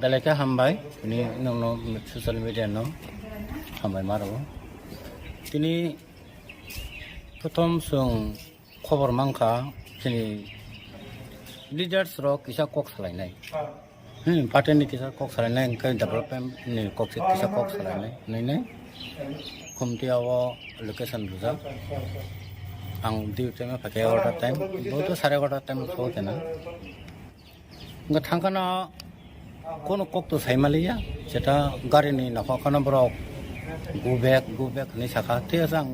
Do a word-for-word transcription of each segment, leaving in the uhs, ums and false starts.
Belai khe hambai, tini nokno social media no hambai ma rwo. Tini prothom chwng khobor mankha, chini leaders rok kisa kok salainai. Hmm, party ni kisa kok salainai, hwnkhe development ni kok se kisa kok salainai, nai nai. Khumtiya o location bujak. Ang duty time phaikhe egarota time, bo to sare egarota time so kena. Hwnkhe thangkhana kono kok to saimaliya, jeta gari ni nokha khana borok go back, go back hinwi sakha, tei aswk ang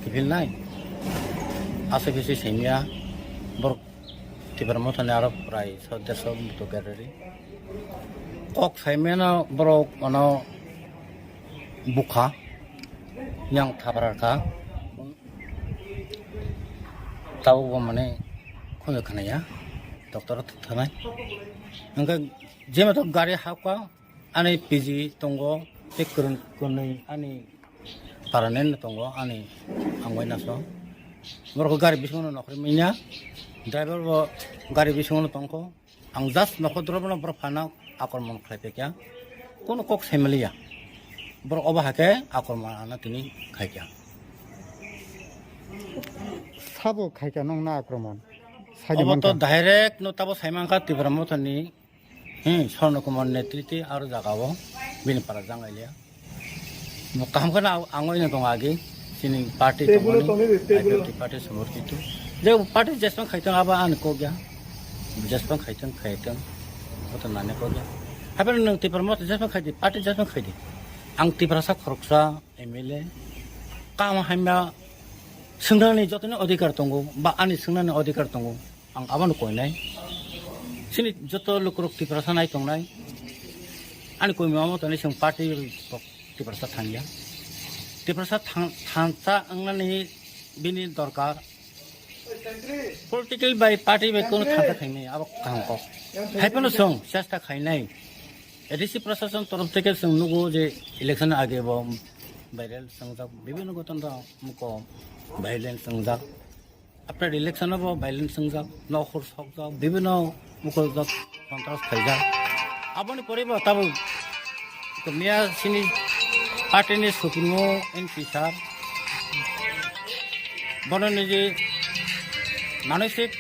kiphilnai. Aswk bisi saimya, borok Tipra Motha ni aro prai so derso buto gari ri. Kok saimano borok ano bukha, yang thaprar kha. Tabuk bo mane khunju khnaya, doctor o thwk thanai. Hwnkhe jema to gari hakha, ani P G tongo, tei kwrwng kwnwi ani permanent tongo, ani ang bai naso. Borok gari bisingo no nokhorwi manya, driver bo gari bisingo no tongkho. Ang just nokho dorobo no borok phano akromon khlai phaikha. Kono kok saimaliya. Borok obo hakhe akromon ano tini khaikha. Sabo khaikha nong na akromon? Saidi obo to mankha. Direct no tabo saimankha Tipra Motha ni, hmm, Swarno Kumar netrite aro jaga o bini para jang ailiya. Bo kaham kheno ang, ang oino tongo agi, chini party tongmani, I P F T party somorkito. Je party jesma khaitong abo ani kok ya. Jesma khaitong, khaitong. Oto nani kok ya. Hapheno nwng Tipra Motha jesma khaidi, party jesma khaidi. Ang Tiprasa khoroksa M L A. Kaham hamya swngnani jotoni odhikar tongo, ba ani swngnani odhikar tongo. Ang abono koinai. Chini joto lukurok Tiprasa nai tongnai. Ani koimung amo tonwi chwng party rok Tiprasa thangya. Tiprasa thang-, thangsa wngnani bini dorkar. Political bai party bai kono thangsa khainai, abo kaham kok. Hai phano chwng chesta khainai. A D C prashason torof theke chwng nugo je election age bo viral swngjak, bibhinno gotonda muko violence swngjak. After election bo violence swngjak, nokhor sokjak, bibhinno mukuljak, kontras khaijak. Aboni pore bo tabuk miya chini party ni supremo M P sir bono niji manosik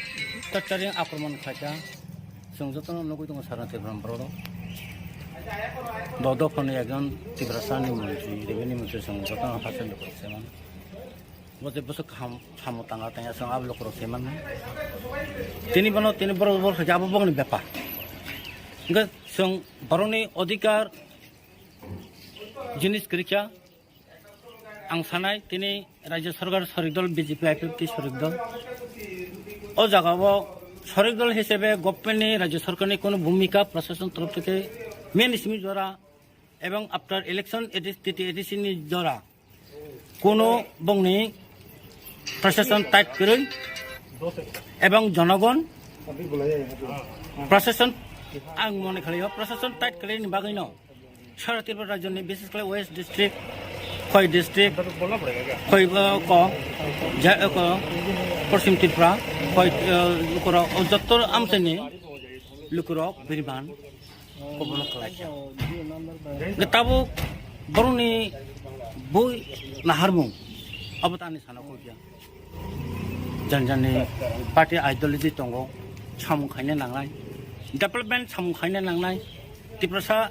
torturing akromon khaijak. Chwng jotono nugwi tongo Swarno Tripura borok. Bo dophani ekjon Tiprasa ni montri, revenue montri chwng jotono haste ni borok se mano. Bo je bwswk kaham, samo tanga tanya chwng abo lukurok se mano. Tini bono, tini borok, borok khaikhe abo bokni bepar. Hwnkhe chwng borokni odhikar jinis kwrwikha. Ang sanai tini Rajya Sarkar sorik dol B J P I P F T sorik dol. O jaga o sorik dol hisabe government ni Rajya Sarkar ni kono bhumika prashason torof theke main simi jora ebong after election A D C, T T A D C ni jora kono bongni prashason tight kwrwi ebong jonogon prashason ang mone khalio prashason tight kwrwi ni bagwi no. Sara Tripura rajyoni, bises kore West District, Khoi District, Khoi, uh, ko, ja, uh, ko, Poschim Tripura, Khoi, uh, lukurok, o jotto amchaini lukurok biriman kobono khlaikha. Hwnkhe tabuk borokni bui naharmung abo tani sana kokya. Jani jani party ideology tongo, samung khaina nangnai, development samung khaina nangnai. Tiprasa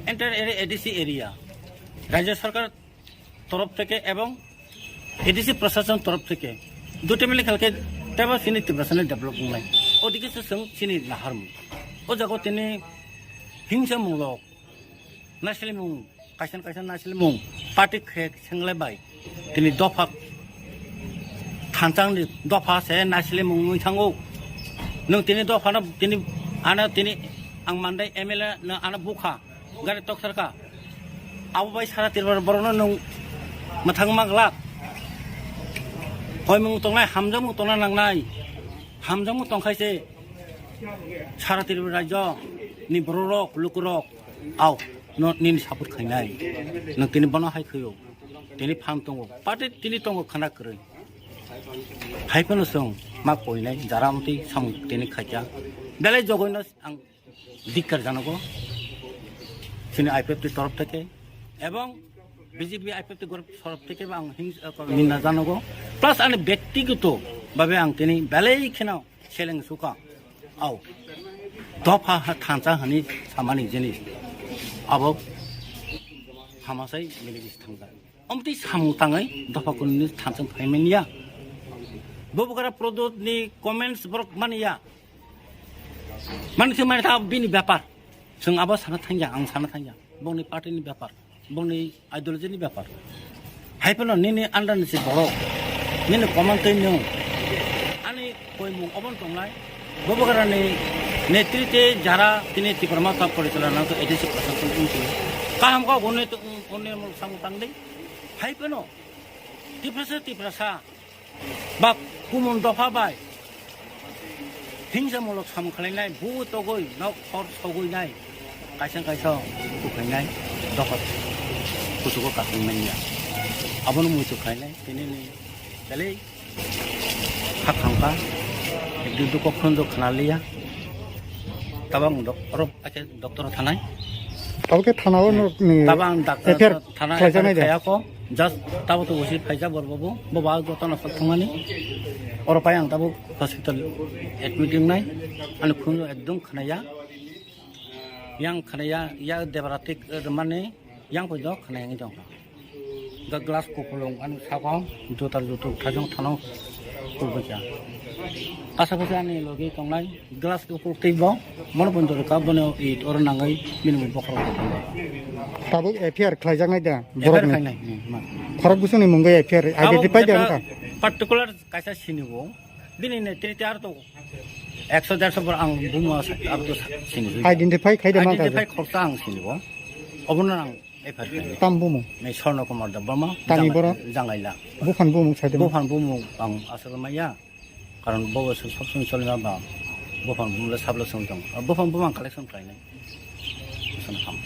entire area, A D C area, Rajya Sarkar torof theke ebong A D C prashason torof theke duti mili khalke tebo chini Tiprasa ni develop wngnai. Odike se chwng chini naharmung. O jaga tini hingsa munglo. Naislimung, kaisa kaisa naislimung, party khek senglai bai. Tini dopha thanchang ni dopha se naislimung wngwi thango. Nwng tini dopha no tini ano tini ang mandai M L A no ano bukha gari toksar kha. Abo bai sara Tripura borok no nwng mwthang ma glak. Koimung tongnai hamjakmung tongna nangnai. Hamjakmung tongkhai se sara Tripura rajyo ni borok rok lukurok. Au, no nini support khainai. Nang tini bono hai khaio. Tini phan tongo. Party tini tongo khana kwrwi. Hai phano chwng ma koinai jara amtwi samung tini khaikha. Belai jogoino ang dikkar janogo. Tini I P F T ni torof theke ebong B J P I P F T ni torof theke ang hing-, eh, ninda janogo. Plus ani byaktigoto bhabe ang tini belai kheno seleng suka. Au. Dopha ha thansa hani samani jinis. Abo hamasai miligis thangja. Omtwi samung tangwi dopha kunini thansa phaimani ya. Bubukara Prodot ni comments borok mani ya. Mani se mani ta bini bepar. Chwng abo sana thangya, ang sana thangya. Bongni party ni bepar, bongni ideology ni bepar. Hai phano nini under ni se borok, nini command twi nwng. Ani koimung obo wng tongnai. Bobogarani netrite jara tini Tipra Motha porichalona to A D C prashason wngtwi. Kaham kok hwnwi to wng, hwnwi mung samung tangdi. Hai phano Tiprasa, Tiprasa. Ba kumun dopha bai hingsamulok samung khlainai, bu togwi nok hor sogwi nai, kaisa kaisa kukhainai, dopha kuchugo kasing manya. Abono muitu khlainai, tini ni belai kha thangkha, ekdin dukho khunjo khna liya. Tabang dok-, oro ake doctor thanai. Tabuk khe thana o ni Tabang doctor F I R thana khlaijaknai F I R de. Khayako. Just tabo to usi phaijak bor bobo. Bo ba joto no thangmani. Oro pai ang tabo hospital admit wngnai. Ani khunjo ekdom khnaya. Yang khnaya, ya debra tik, eh, mane yang poi do khnaya ngi dong. Ga glass kupulung ani sako jutar jutuk thajong thano kubukya. Asa bwsa ani logi tongnai glass kupuluk tei bo mono pon dori ka bono it oro nangai minimum bokhorok. Tabuk F I R khlaijaknai da F I R borokni? Khlainai, hmm, ma. Khorok bwswngni mungwi F I R Abo identify de jeta wngkha? Particular kaisa sinibo. Bini netrite ar to ekso derso bor ang bumo abo to sini. Identify khai de ma Identify kha? Khorsa ang sinibo. Obono ang F I R khlainai. Tam bumung? Nei Sorno Kumar Debbarma, Tani Jang-, borok? Jangaila. Buphan bumung saide ma? Buphan bumung ang aswk maya. Karon bo bo sob somoi choli ma ba. Buphan bumung le sablo song tong. Buphan bumung ang collection khlainai. Buphan ham.